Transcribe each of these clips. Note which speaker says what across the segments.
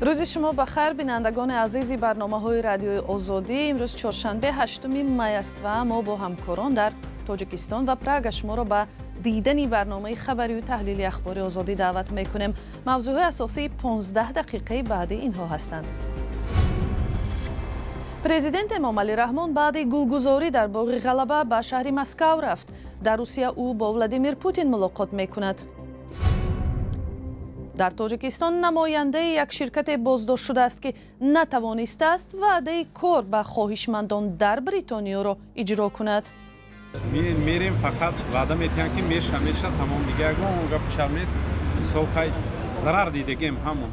Speaker 1: Рӯзи шумо ба хайр, бинандагони азизи барномаҳои радиои Озодӣ. Имрӯз чоршанбе 8 май аст ва мо бо ҳамкорон дар Тоҷикистон ва Прага шуморо ба дидани барномаи хабарию таҳлили Ахбори Озодӣ даъват мекунем. Мавзӯъҳои асосии 15 дақиқаи баъди инҳо ҳастанд. Президент Эмомалӣ Раҳмон баъди гулгузорӣ дар боғи Ғалаба ба шаҳри Москав рафт. Дар Русия ӯ бо Владимир Путин мулоқот мекунад. Дар Тоҷикистон намояндаи як ширкате боздошт шудааст, ки натавонистааст ваъдаи кор ба хоҳишмандон дар Бритониёро иҷро кунад.
Speaker 2: Мерем, фақат ваъда метиҳанд, ки меша, меша, тамом, дига ягон гапи чап нест. Мисол, хай, зарар дидагем ҳамон.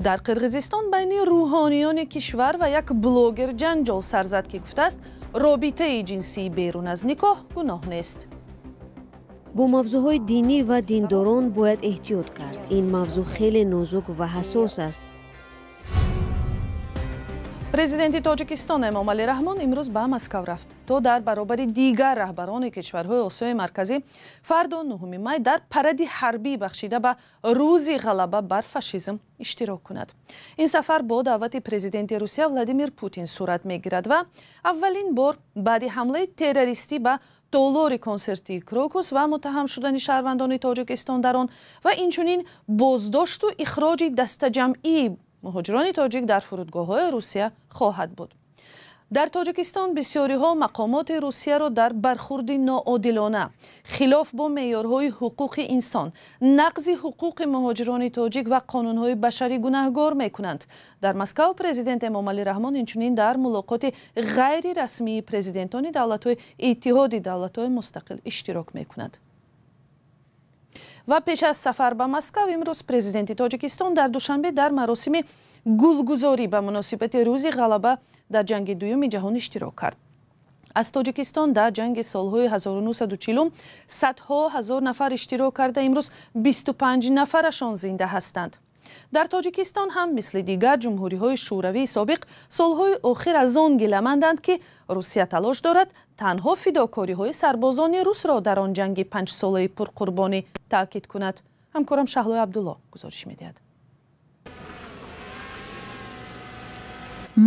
Speaker 1: Дар Қирғизистон байни рӯҳониёни кишвар ва як блогер ҷанҷол сар зад, ки гуфтааст, робитаи ҷинсии берун аз никоҳ гуноҳ нест.
Speaker 3: Бо мавзӯъҳои динӣ ва диндорон бояд эҳтиёт кард. Ин мавзӯъ хеле нозук ва ҳассос аст.
Speaker 1: Президенти Тоҷикистон Эмомалӣ Раҳмон имрӯз ба Москав рафт, то дар баробари дигар раҳбарони кишварҳои Осиёи Марказӣ фардо 9 май дар паради ҳарбӣ, бахшида ба Рӯзи ғалаба бар фашизм, иштирок кунад. Ин сафар бо даъвати президенти Русия Владимир Путин сурат мегирад ва аввалин бор баъди ҳамлаи террористӣ ба толори консертии Крокус ва муттаҳам шудани шаҳрвандони Тоҷикистон дар он ва инчунин боздошту ихроҷи дастаҷамъии муҳоҷирони тоҷик дар фурудгоҳҳои Русия хоҳад буд. Дар Тоҷикистон бисёриҳо мақомоти Русияро дар бархурди ноодилона, хилоф бо меъёрҳои ҳуқуқи инсон, нақзи ҳуқуқи муҳоҷирони тоҷик ва қонунҳои башарӣ гунаҳгор мекунанд. Дар Москав президент Эмомалӣ Раҳмон инчунин дар мулоқоти ғайрирасмии президентони давлатҳои Иттиҳоди давлатҳои мустақил иштирок мекунад. Ва пеш аз сафар ба Москав имрӯз президенти Тоҷикистон дар Душанбе дар маросими гулгузорӣ ба муносибати Рӯзи ғалаба дар ҷанги дуюми ҷаҳон иштирок кард. Аз Тоҷикистон дар ҷанги солҳои 1940 садҳо ҳазор нафар иштирок карда, имрӯз 25 нафарашон зинда ҳастанд. Дар Тоҷикистон ҳам мисли дигар ҷумҳуриҳои шӯравии собиқ солҳои охир аз он гиламанданд, ки Русия талош дорад танҳо фидокориҳои сарбозони русро дар он ҷанги панҷсолаи пурқурбонӣ таъкид кунад. Ҳамкорам Шаҳлои Абдулло гузориш медиҳад.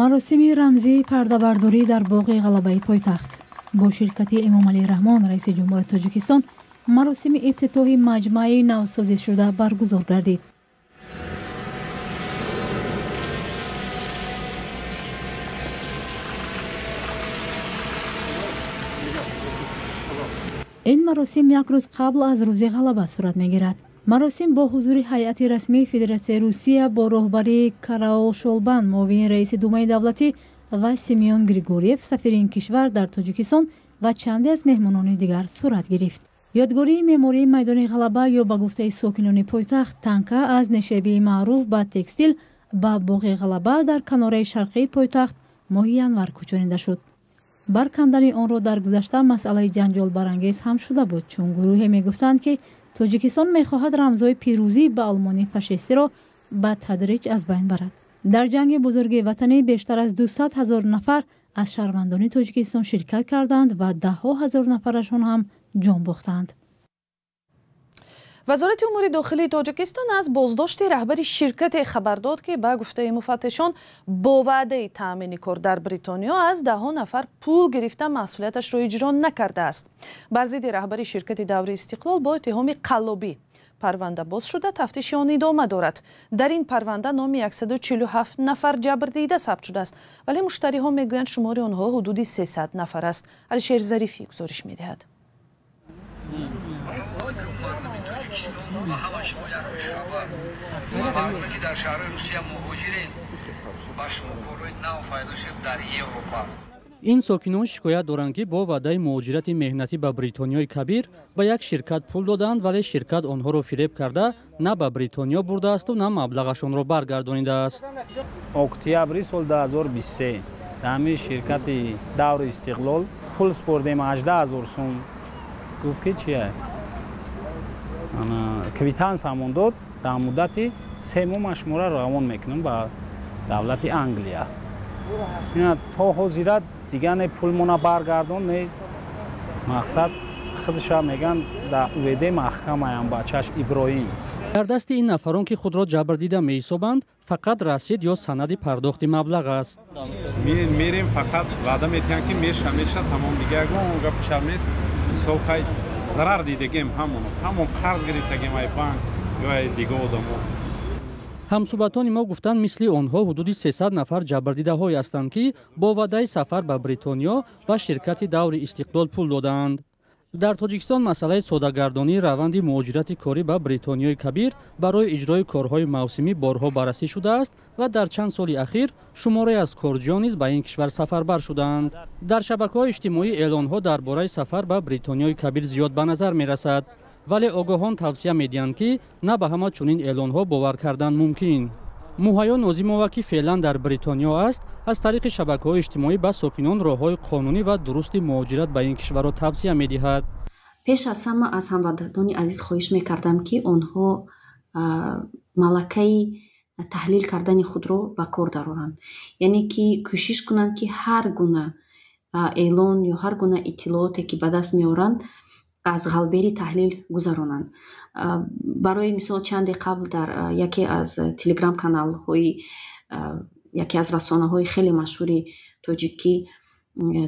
Speaker 4: Маросими рамзии пардабардорӣ дар боғи Ғалабаи пойтахт бо ширкати Эмомалӣ Раҳмон, раиси ҷумҳури Тоҷикистон, маросими ифтитоҳи маҷмӯаи навсозишуда баргузор гардид. Ин маросим як рӯз қабл аз Рӯзи ғалаба сурат мегирад. Маросим бо ҳузури ҳайати расмии Федератсияи Русия бо роҳбарии Караол Шолбан, муовини раиси Думаи давлатӣ, ва Семён Григорьев, сафири ин кишвар дар Тоҷикистон, ва чанде аз меҳмонони дигар сурат гирифт. Ёдгории меъмории майдони Ғалаба ё ба гуфтаи сокинони пойтахт танка аз нешебии маъруф ба текстил ба боғи Ғалаба дар канораи шарқии пойтахт моҳи январ кӯчонида шуд. Баркандани онро дар гузашта масъалаи ҷанҷолбарангез ҳам шуда буд, чун гурӯҳе мегуфтанд, ки Тоҷикистон мехоҳад рамзҳои пирӯзӣ ба Олмони фашистиро ба тадриҷ аз байн барад. Дар ҷанги бузурги ватанӣ бештар аз 200 ҳазор нафар аз шаҳрвандони Тоҷикистон ширкат карданд ва даҳҳо ҳазор нафарашон ҳам ҷон бохтанд.
Speaker 1: Вазорати умури дохилии Тоҷикистон аз боздошти раҳбари ширкате хабар дод, ки ба гуфтаи муфаттишон бо ваъдаи таъмини кор дар Бритониё аз даҳҳо нафар пул гирифта, масъулияташро иҷро накардааст. Бар зидди раҳбари ширкати Даври Истиқлол бо иттиҳоми қаллобӣ парванда боз шуда, тафтиши он идома дорад. Дар ин парванда номи 147 нафар ҷабрдида сабт шудааст, вале муштариҳо мегӯянд, шумори онҳо ҳудуди 300 нафар аст. Алишер Зарифӣ гузориш медиҳад.
Speaker 5: Ба ҳама шумо як хушхабар. Мардуме, ки дар шаҳрҳои Русия муҳоҷирен, ба шумо корҳои нав пайдо шуд дар Европа.
Speaker 6: Ин сокинон шикоят доранд, ки бо ваъдаи муҳоҷирати меҳнатӣ ба Бритониёи Кабир ба як ширкат пул доданд, вале ширкат онҳоро фиреб карда, на ба Бритониё бурдаасту, на маблағашонро баргардонидааст.
Speaker 7: Октябри соли 2023 дар ҳамин ширкати Даври Истиқлол пул спордем, 18 ҳазор сум. Гуфт, ки чия, квитансамон дод, дар муддати 3 моҳ ман шуморо равон мекунам ба давлати Англия. То ҳозира дигар не пулмона баргардон, не мақсад. Худша меган, дар УВД маҳкамаям бачаш Иброҳим.
Speaker 6: Дар дасти ин нафарон, ки худро ҷабрдида меҳисобанд, фақат расид ё санади пардохти маблағ аст.
Speaker 2: Мерем, фақат ваъда метиҳанд, ки меша, меша, тамом, дига ягон гапу чап нест. Мисол, хай, зарар дидагем, ҳамон ҳамон қарз гирифтагем ай банк ё ай дига одамо.
Speaker 6: Ҳамсӯҳбатони мо гуфтанд, мисли онҳо ҳудуди 300 нафар ҷабрдидаҳое ҳастанд, ки бо ваъдаи сафар ба Бритониё ба ширкати Даври Истиқлол пул додаанд. Дар Тоҷикистон масъалаи содагардонии раванди муҳоҷирати корӣ ба Бритониёи Кабир барои иҷрои корҳои мавсимӣ борҳо баррасӣ шудааст ва дар чанд соли ахир шуморае аз корҷиён низ ба ин кишвар сафарбар шудаанд. Дар шабакаҳои иҷтимоӣ эълонҳо дар бораи сафар ба Бритониёи Кабир зиёд ба назар мерасад, вале огоҳон тавсия медиҳанд, ки на ба ҳама чунин эълонҳо бовар кардан мумкин. Муҳайё Нозимова, ки феълан дар Бритониё аст, аз тариқи шабакаҳои иҷтимоӣ ба сокинон роҳҳои қонунӣ ва дурусти муҳоҷират ба ин кишварро тавсия медиҳад.
Speaker 8: Пеш аз ҳама аз ҳамватанони азиз хоҳиш мекардам, ки онҳо малакаи таҳлил кардани худро ба кор дароранд, яъне ки кӯшиш кунанд, ки ҳар гуна эълон ё ҳар гуна иттилооте, ки ба даст меоранд, аз ғалбери таҳлил гузаронанд. Барои мисол, чанде қабл дар яке аз телеграм каналҳои яке аз расонаҳои хеле машҳури тоҷикӣ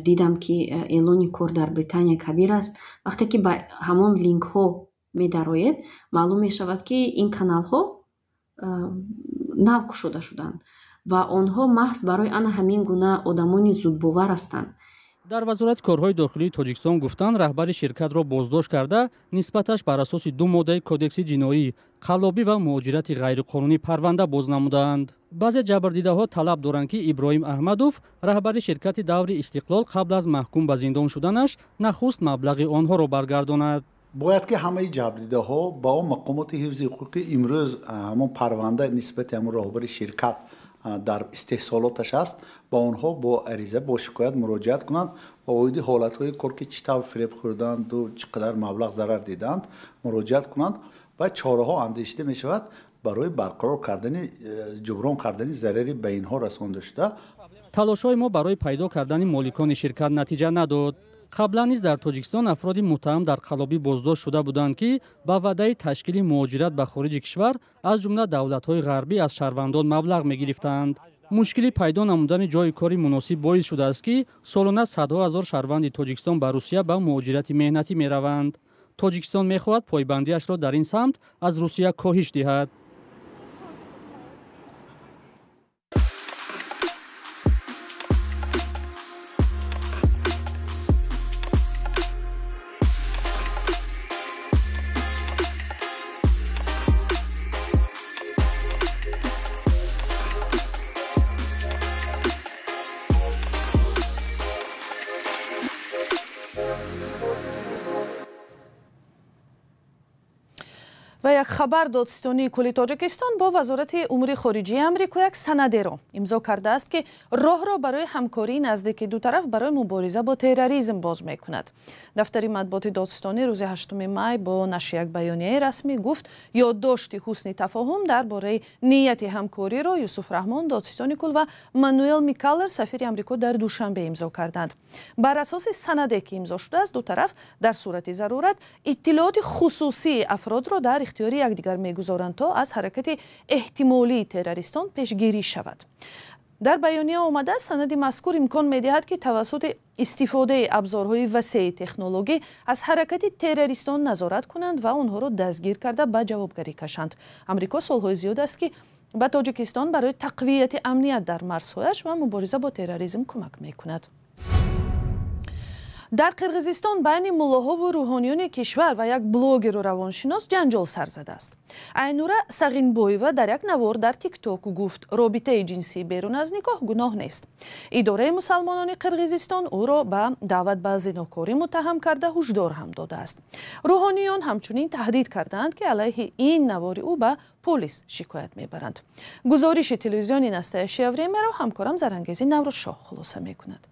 Speaker 8: дидам, ки эълони кор дар Британия Кабир аст. Вақте ки ба ҳамон линкҳо медароед, маълум мешавад, ки ин каналҳо нав кушода шуданд ва онҳо маҳз барои ана ҳамин гуна одамони зудбовар ҳастанд.
Speaker 6: Дар Вазорати корҳои дохилии Тоҷикистон гуфтанд, раҳбари ширкатро боздошт карда, нисбаташ бар асоси ду моддаи Кодекси ҷиноӣ, қаллобӣ ва муҳоҷирати ғайриқонунӣ, парванда боз намудаанд. Баъзе ҷабрдидаҳо талаб доранд, ки Иброҳим Аҳмадов, раҳбари ширкати Даври Истиқлол, қабл аз маҳкум ба зиндон шуданаш нахуст маблағи онҳоро баргардонад.
Speaker 9: Бояд ки ҳамаи ҷабрдидаҳо ба он мақомоти ҳифзи ҳуқуқӣ имрӯз ҳамон парванда нисбати ҳамон роҳбари ширкат дар истеҳсолоташ аст, ба онҳо бо ариза, бо шикоят муроҷиат кунанд ва оиди ҳолатҳои кор, ки чӣ тавр фиреб хӯрданду чӣ қадар маблағ зарар диданд, муроҷиат кунанд ва чораҳо андешида мешавад барои барқарор кардани, ҷуброн кардани зарари ба инҳо расонда шуда.
Speaker 6: Талошҳои мо барои пайдо кардани моликони ширкат натиҷа надод. Қаблан низ дар Тоҷикистон афроди муттаҳам дар қаллобӣ боздошт шуда буданд, ки ба ваъдаи ташкили муҳоҷират ба хориҷи кишвар, аз ҷумла давлатҳои ғарбӣ, аз шаҳрвандон маблағ мегирифтанд. Мушкили пайдо намудани ҷойи кори муносиб боис шудааст, ки солона садҳо ҳазор шаҳрванди Тоҷикистон ба Русия ба муҳоҷирати меҳнатӣ мераванд. Тоҷикистон мехоҳад пойбандиашро дар ин самт аз Русия коҳиш диҳад.
Speaker 1: Ва як хабар: Додситонии кулли Тоҷикистон бо Вазорати умури хориҷии Амрико як санадеро имзо кардааст, ки роҳро барои ҳамкории наздики ду тараф барои мубориза бо терроризм боз мекунад. Дафтари матбуоти додситонӣ рӯзи 8 май бо нашри як баёнияи расмӣ гуфт, ёддошти ҳусни тафоҳум дар бораи нияти ҳамкориро Юсуф Раҳмон, додситони кул, ва Мануэл Микаллер, сафири Амрико дар Душанбе, имзо карданд. Бар асоси санаде, ки имзо шудааст, ду тараф дар сурати зарурат иттилооти хусусии афродро дар ихтиёри якдигар мегузоранд, то аз ҳаракати эҳтимолии террористон пешгирӣ шавад. Дар баёния омадааст, санади мазкур имкон медиҳад, ки тавассути истифодаи абзорҳои васеи технологӣ аз ҳаракати террористон назорат кунанд ва онҳоро дастгир карда ба ҷавобгарӣ кашанд. Амрико солҳои зиёд аст, ки ба Тоҷикистон барои тақвияти амният дар марзҳояш ва мубориза бо терроризм кӯмак мекунад. Дар Қирғизистон байни муллоҳову рӯҳониёни кишвар ва як блогеру равоншинос ҷанҷол сар задааст. Айнура Сағинбоева дар як навор дар Тикток гуфт, робитаи ҷинсӣ берун аз никоҳ гуноҳ нест. Идораи мусалмонони Қирғизистон ӯро ба даъват ба зинокорӣ муттаҳам карда, ҳушдор ҳам додааст. Рӯҳониён ҳамчунин таҳдид кардаанд, ки алайҳи ин навори ӯ ба полис шикоят мебаранд. Гузориши телевизиони «Настоящее время»-ро ҳамкорам Зарангези Наврӯзшоҳ хулоса мекунад.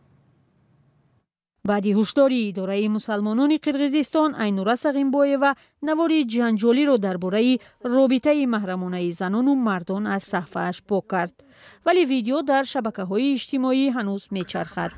Speaker 10: Баъди ҳушдори идораи мусалмонони Қирғизистон, Айнура Сағинбоева навори ҷанҷолиро дар бораи робитаи маҳрамонаи занону мардон аз саҳфааш пок кард, вале видео дар шабакаҳои иҷтимоӣ ҳанӯз мечархад.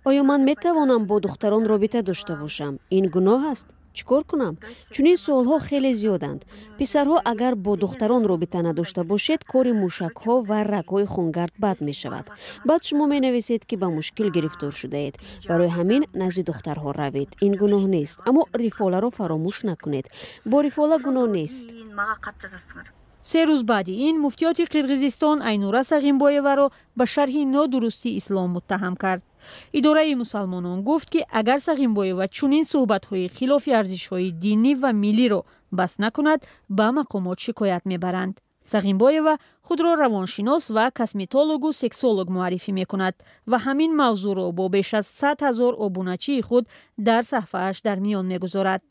Speaker 3: Оё ман метавонам бо духтарон робита дошта бошам? Ин гуноҳ аст? Чӣ кор кунам? Чунин суолҳо хеле зиёданд. Писарҳо, агар бо духтарон робита надошта бошед, кори мушакҳо ва рагҳои хунгард бад мешавад. Баъд шумо менависед, ки ба мушкил гирифтор шудаед. Барои ҳамин назди духтарҳо равед. Ин гуноҳ нест, аммо рифоларо фаромӯш накунед. Бо рифола гуноҳ нест.
Speaker 10: 3 рӯз баъди ин муфтиёти Қирғизистон Айнура Сағимбоеваро ба шарҳи нодурусти ислом муттаҳам кард. Идораи мусалмонон гуфт, ки агар Сағимбоева чунин суҳбатҳои хилофи арзишҳои динӣ ва миллиро бас накунад, ба мақомот шикоят мебаранд. Сағимбоева худро равоншинос ва косметологу сексолог муаррифӣ мекунад ва ҳамин мавзӯъро бо беш аз 100 000 обуначии худ дар саҳфааш дар миён мегузорад.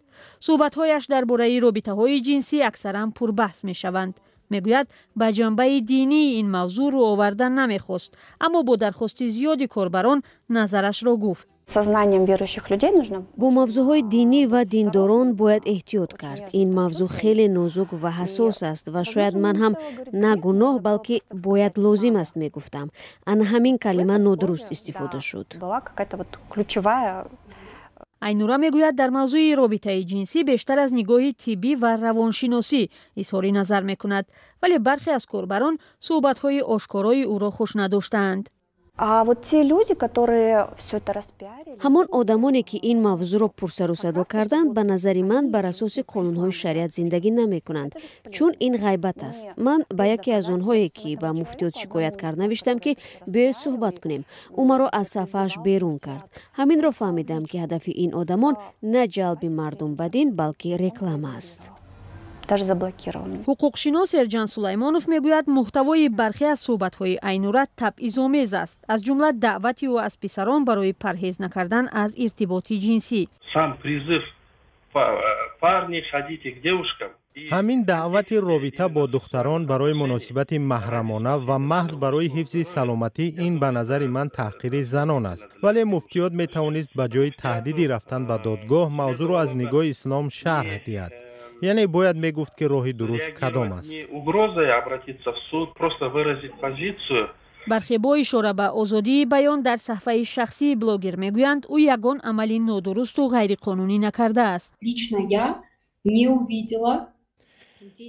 Speaker 10: Суҳбатҳояш дар бораи робитаҳои ҷинсӣ аксаран пурбаҳс мешаванд. Мегӯяд, ба ҷанбаи динии ин мавзӯъ рӯ оварда намехост, аммо бо дархости зиёди корбарон назарашро гуфт.
Speaker 11: Сознанием верующих людей нужно.
Speaker 3: Бо мавзӯъҳои динӣ ва диндорон бояд эҳтиёт кард. Ин мавзӯъ хеле нозук ва ҳассос аст ва шояд ман ҳам на гуноҳ, балки бояд лозим аст мегуфтам. Ана ҳамин калима нодуруст истифода шуд.
Speaker 11: Была какая-то вот ключевая.
Speaker 10: Айнура мегӯяд, дар мавзӯи робитаи ҷинсӣ бештар аз нигоҳи тиббӣ ва равоншиносӣ изҳори назар мекунад, вале бархе аз корбарон суҳбатҳои ошкорои ӯро хуш надоштаанд.
Speaker 11: А вот те люди, которые все это распиарили.
Speaker 3: Ҳамон одамоне, ки ин мавзӯъро пурсарусадо карданд, ба назари ман, бар асоси қонунҳои шариат зиндагӣ намекунанд, чун ин ғайбат аст. Ман ба яке аз онҳое, ки ба муфтиёт шикоят кард, навиштам, ки биёед суҳбат кунем. Ӯ маро аз саҳфааш берун кард. Ҳаминро фаҳмидам, ки ҳадафи ин одамон на ҷалби мардум ба дин, балки реклама аст.
Speaker 11: Даже заблокировал.
Speaker 10: Ҳуқуқшинос Эрҷан Сулаймонов мегӯяд, муҳтавои бархе аз суҳбатҳои Айнура табъизомез аст, аз ҷумла даъвати ӯ аз писарон барои парҳез накардан аз иртиботи ҷинсӣ.
Speaker 12: Сам призыв: парни, ходите к девушкам.
Speaker 13: Ҳамин даъвати робита бо духтарон барои муносибати маҳрамона ва маҳз барои ҳифзи саломатӣ, ин ба назари ман таҳқири занон аст. Вале муфтиёт метавонист ба ҷои таҳдиди рафтан ба додгоҳ мавзӯъро аз нигоҳи ислом шарҳ диҳад, яъне бояд мегуфт, ки роҳи дуруст кадом аст.
Speaker 12: Угрозой обратиться в суд, просто выразить позицию.
Speaker 10: Бархе бо ишора ба озодии баён дар саҳфаи шахсии блогер мегӯянд, ӯ ягон амали нодурусту ғайриқонунӣ накардааст.
Speaker 14: Лично я не увидела.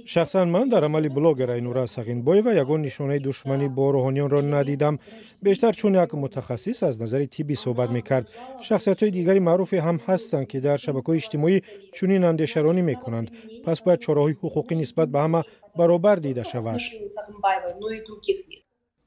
Speaker 15: Шахсан ман дар амали блогер Айнура Сағинбоева ягон нишонаи душманӣ бо рӯҳониёнро надидам. Бештар чун як мутахассис аз назари тиббӣ суҳбат мекард. Шахсиятҳои дигари маъруфе ҳам ҳастанд, ки дар шабакаҳои иҷтимоӣ чунин андешаронӣ мекунанд. Пас бояд чораҳои ҳуқуқӣ нисбат ба ҳама баробар дида шавад.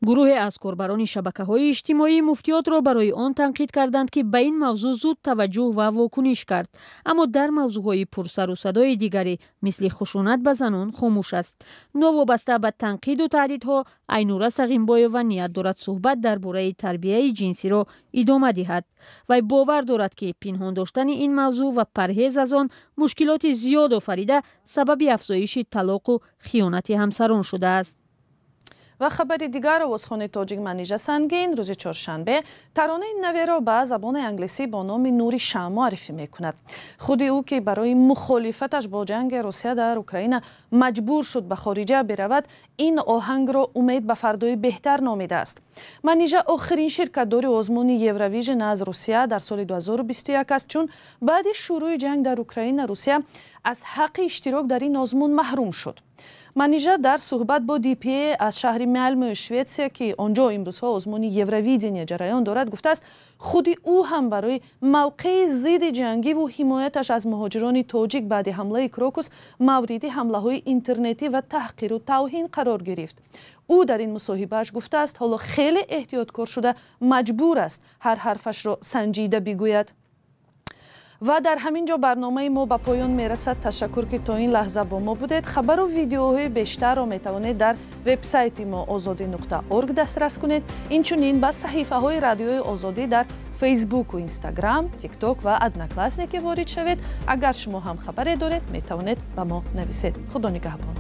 Speaker 10: Гурӯҳе аз корбарони шабакаҳои иҷтимоӣ муфтиётро барои он танқид карданд, ки ба ин мавзӯъ зуд таваҷҷӯҳ ва вокуниш кард, аммо дар мавзӯъҳои пурсарусадои дигаре, мисли хушунат ба занон, хомӯш аст. Новобаста ба танқиду таҳдидҳо, Айнура Сағимбоева ният дорад суҳбат дар бораи тарбияи ҷинсиро идома диҳад. Вай бовар дорад, ки пинҳон доштани ин мавзӯъ ва парҳез аз он мушкилоти зиёд офарида, сабаби афзоиши талоқу хиёнати ҳамсарон шудааст.
Speaker 1: Ва хабари дигар: овозхони тоҷик Манижа Сангин рӯзи чоршанбе таронаи наверо ба забони англисӣ бо номи «Нури шам» муаррифӣ мекунад. Худи ӯ, ки барои мухолифаташ бо ҷанги Русия дар Украина маҷбур шуд ба хориҷа биравад, ин оҳангро умед ба фардои беҳтар номидааст. Манижа охирин ширкатдори озмуни Евровижн аз Русия дар соли 2021 аст, чун баъди шурӯи ҷанг дар Украина Русия аз ҳаққи иштирок дар ин озмун маҳрум шуд. Манижа дар суҳбат бо ДПА аз шаҳри Малмӯи Шветсия, ки он ҷо имрӯзҳо озмуни Евровидение ҷараён дорад, гуфтааст, худи ӯ ҳам барои мавқеи зидди ҷангиву ҳимояташ аз муҳоҷирони тоҷик баъди ҳамлаи Крокус мавриди ҳамлаҳои интернетӣ ва таҳқиру тавҳин қарор гирифт. Ӯ дар ин мусоҳибааш гуфтааст, ҳоло хеле эҳтиёткор шуда, маҷбур аст ҳар ҳарфашро санҷида бигӯяд. Ва дар ҳамин ҷо барномаи мо ба поён мерасад. Ташаккур, ки то ин лаҳза бо мо будед. Хабару видеоҳои бештарро метавонед дар вебсайти мо озодӣ.орг дастрас кунед. Инчунин ба саҳифаҳои Радиои Озодӣ дар Фейсбуку Инстаграм, Тикток ва Одноклассники ворид шавед. Агар шумо ҳам хабаре доред, метавонед ба мо нависед. Худо нигаҳбон.